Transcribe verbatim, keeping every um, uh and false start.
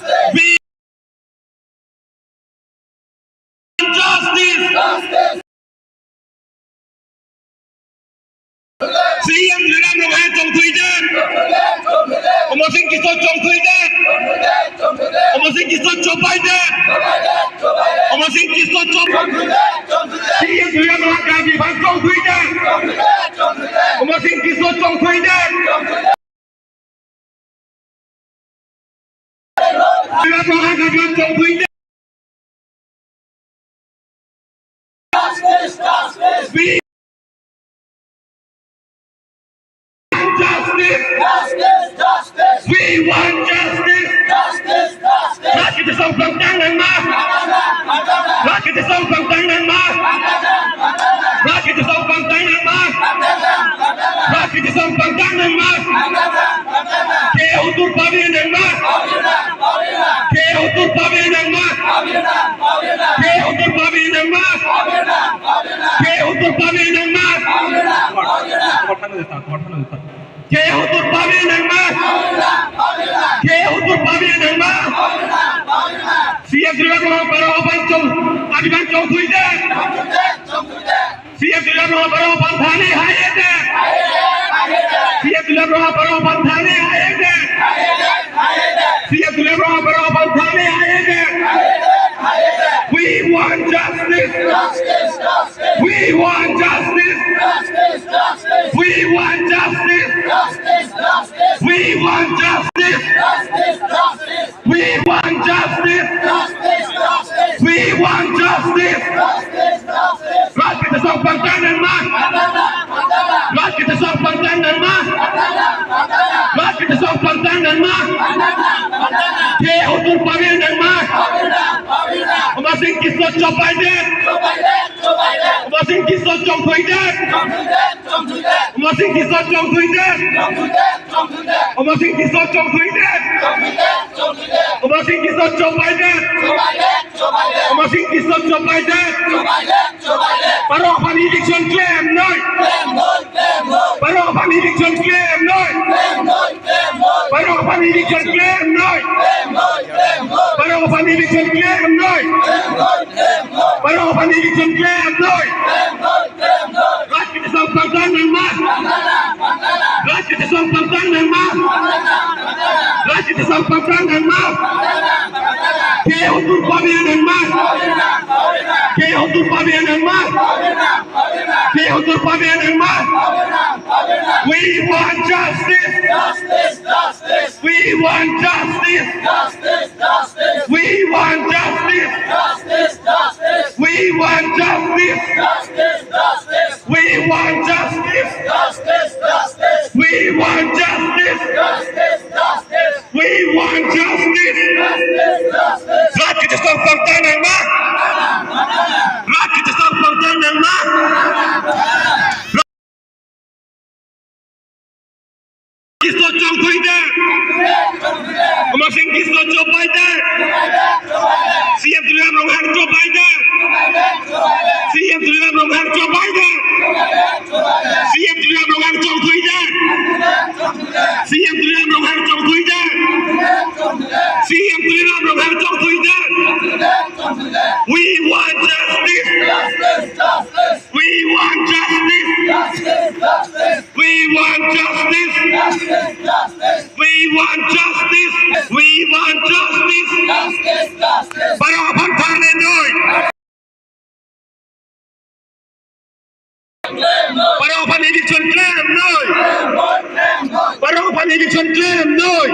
We want justice. C M Tuliram Ronghang chongthuidet. Amarsing Tisso chongthuidet. Amarsing Tisso chophaidet. Amarsing Tisso chongthuidet. C M Tuliram Ronghang Karbi aphan chongthuidet. Amarsing Tisso chongthuidet. Tuliram Ronghang Karbi aphan chongthuidet. Justice, justice. We want justice. Justice, justice. We want justice. Justice, justice. Rat kethe asong pangtang nangma. Rat kethe asong pangtang nangma. Rat kethe asong pangtang nangma. Rat kethe asong pangtang nangma. Kehut ur pave nangma. Kehut ur pave nangma. Kehut ur pave nangma. Kehut ur pave nangma. Kehut ur pave nangma. Kehut ur pave nangma. C M Tuliram Ronghang Paro aphan chong, Karbi aphan chongthuidet. C M Tuliram Ronghang Paro aphan thane haihedet. C M Tuliram Ronghang Paro aphan thane haihedet. C M Tuliram Ronghang Paro aphan thane haihedet. We want justice. Justice, justice. We want justice. Justice, justice. We want justice. Justice, justice. We want justice. Justice, justice. We want justice. Justice, justice. We want justice. Justice, justice. Rat kethe asong pangtang nangma. Rat kethe asong pangtang nangma. Rat kethe asong pangtang nangma. Kehut ur pave nangma. Amarsing Tisso chophaidet. Amarsing Tisso chongthuidet. Amarsing Tisso chongthuidet. Amarsing Tisso chongthuidet. Amarsing Tisso chophaidet. Amarsing Tisso chophaidet. Paro aphan eviction klemnoi. Paro aphan eviction klemnoi. Paro aphan eviction klemnoi. Paro aphan eviction klemnoi. Paro aphan eviction klemnoi. Rat kethe asong pangtang nangma. Rat kethe asong pangtang nangma. Rat kethe asong pangtang nangma. Kehut ur pave nangma. Kehut ur pave nangma. Kehut ur pave nangma. We want justice. Justice, justice. We want justice. Justice, justice. We want justice. Justice, justice. We want justice. Justice, justice. We want justice. Justice, justice. We want justice. Justice, justice. We want justice. Justice, justice. Rat kethe asong pangtang nangma. Rat kethe asong pangtang nangma. Tisso chongthuidet. Amarsing Tisso chophaidet. C M Tuliram Ronghang chophaidet. C M Tuliram Ronghang chophaidet. C M Tuliram Ronghang chongthuidet. C M Tuliram Ronghang chongthuidet. C M Tuliram Ronghang chongthuidet. We want justice. Justice, justice. We want justice. Justice, justice. We want justice. Justice, justice. We want justice. We want justice. Justice, justice. Paro aphan thangnoi. Paro aphan eviction klemnoi. Paro aphan eviction klemnoi.